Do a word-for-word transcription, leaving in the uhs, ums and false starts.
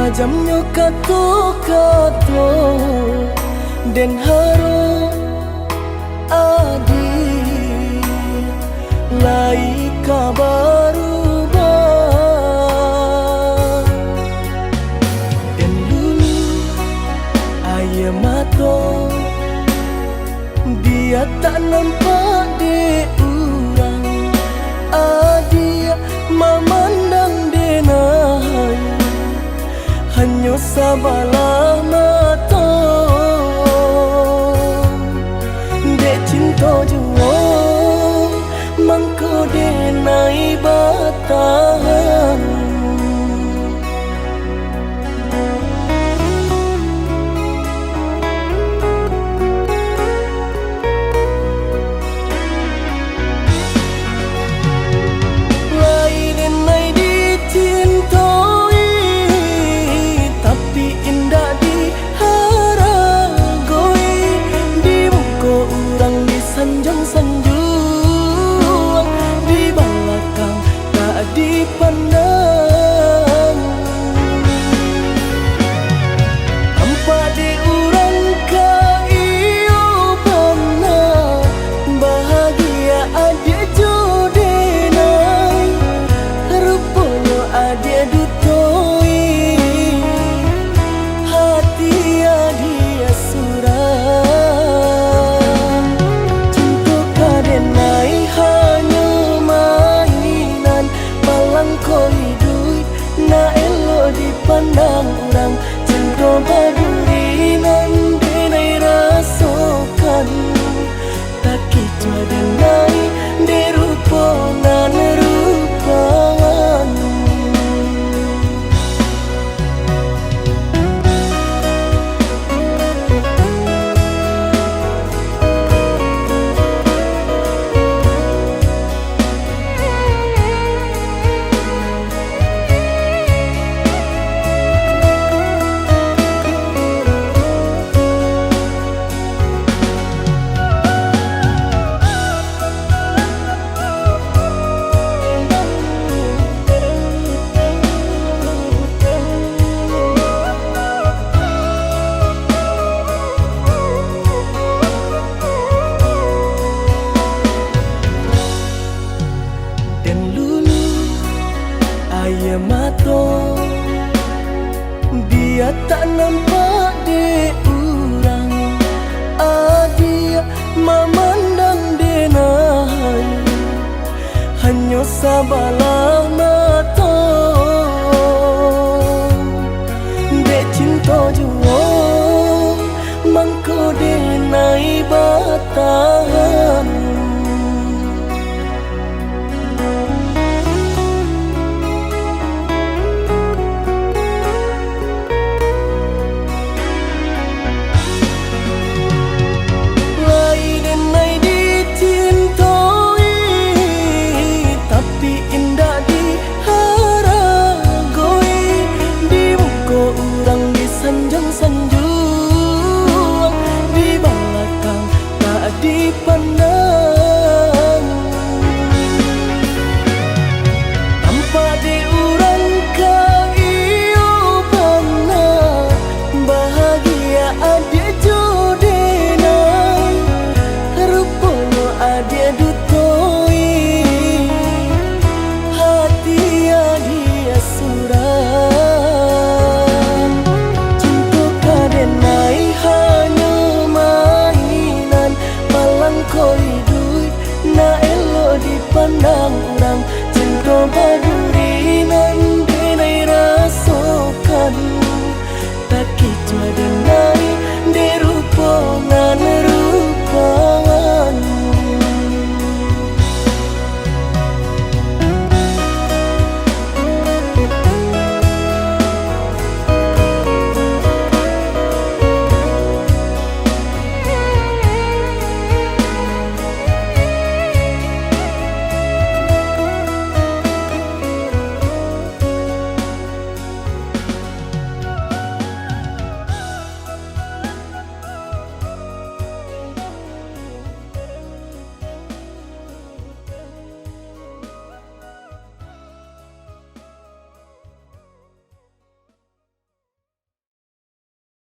Tajamnyo kato-kato den harok adiak lai ka barubah. Den luluih aia mato, bia tak nampak dek urang. Adiak mamandang denai, hanyo sabalah mato. Dek cinto juo, mangko denai batahan. Lai denai dicintoi, tapi indak diharagoi. Di muko urang disanjuang-sanjuang, di balakang tak dipandang. Tampak dek urang ka iyo bana, bahagia adiak jo denai. Ruponyo adiak dutoi, hati adiak surang. Cinto ka denai hanyo mainan, balangko iduik nak elok dipandang urang. Cinto baduri nan denai rasokan, takicuah denai dek rupo nan rupawan. Den luluih aia mato, bia tak nampak dek urang. Adiak mamandang denai, hanyo sabalah